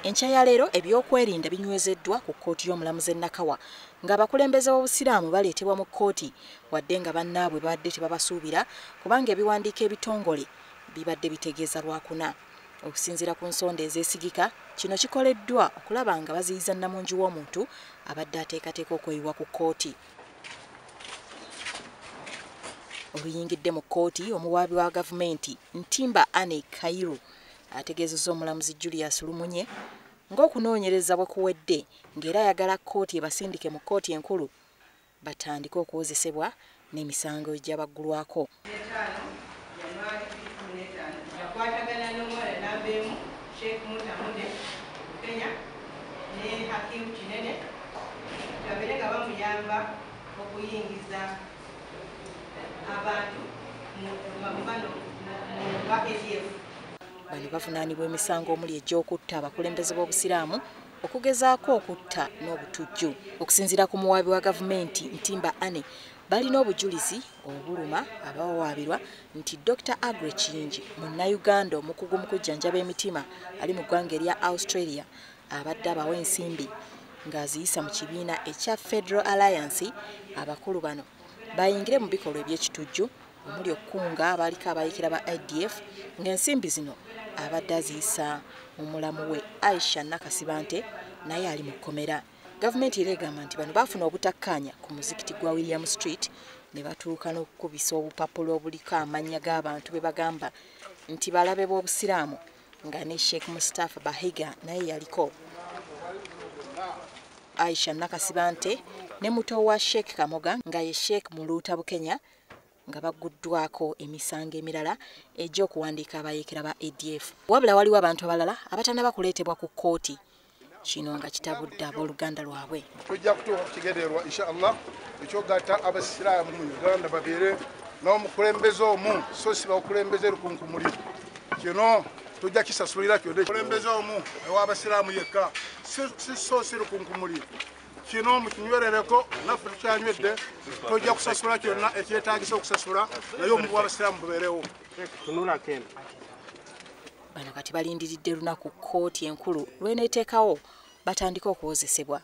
Enkya ya leero ebyokwerinda binywezeddwa ku kkooti y'omulamuzi Nakawa ng'abakulembeze b'Obusiraamu baleetebwa mu kkooti wadde nga bannaabwe babadde tebabasuubira kubanga ebiwandiiko ebitongole bibadde bitegeeza Lwakuna. Okusinziira ku nsonda ezeesigika, kino kikoleddwa okulaba nga baziyiza nnamungi w'omuntu abadde ateekateeka okweyiwa ku kkooti. Oluyingidde mu kkooti, omuwaabi wa gavumenti Ntimba Anne Kairu ategeezezza omulamuzi Julius Lumunye ng'okunoonyereza bwe kuwedde ng'era ayagala kkooti ebasindike mu kkooti enkulu batandike okuwozesebwa n'emisango egyabaggulwako. Yakwatagana n'omwana namba emu Sheikh Mutamude Kenya ne Hakim Kinene babeere nga bamuyamba okuyingiza abantu mu bano ba ADF. Bano bavunaanibwa emisango omuli egy'okutta abakulembeze b'Obusiraamu, okugezaako okutta n'obutujju. Okusinziira ku muwaabi wa gavumenti Ntimba Anne, balina obujulizi obuluma abawawaabirwa nti Dr. Aggrey Kiyingi munnayuganda omukugu mu kujjanjaba emitima ali mu ggwanga erya Australia abadde abawa ensimbi ng'aziyisa mu kibiina ekya Federal Alliance. Abakulu bano bayingire mu bikolwa eby'ekitujju omuli okukunga abaaliko abayiikira ba ADF ng'ensimbi zino abadde aziyisa mu mulamu we Aisha Nakasibante naye ali mu kkomera. Gavumenti era egamba nti bano baafuna obutakkaanya ku muzikiti gwa William Street ne batuuka n'okukubisa obupapula obuliko amannya g'abantu be bagamba nti balabe b'Obusiraamu nga ne Sheikh Mustafa Bahiga naye yaliko. Aisha Nakasibante ne muto wa Sheikh Kamoga nga ye Sheikh Muluuta Bukenya nga bagguddwako emisango emirala egy'okuwandiika abayeekera ba ADF. Wabula waliwo abantu abalala abatannaba kuleetebwa ku kkooti, kino nga kitabudde abooluganda lwabwe. Tujja kutuuka ku kigendererwa inshallah ekyogatta Abasiraamu mu Uganda babeere n'omukulembeze omu, so si bakulembeze lukunkumuli. Kino tujja kisasulira kyonna. Omukulembeze omu ew'Abasiraamu yekka, si so si lukunkumuli. Kino mukinywerereko naffe tukyanywedde, tojja kusasula kyonna ekyetaagisa okusasula, naye omu w'Abasiraamu bubeerewo. Bano kati balindiridde lunaku kkooti enkulu lw'eneeteekawo batandike okuwozesebwa.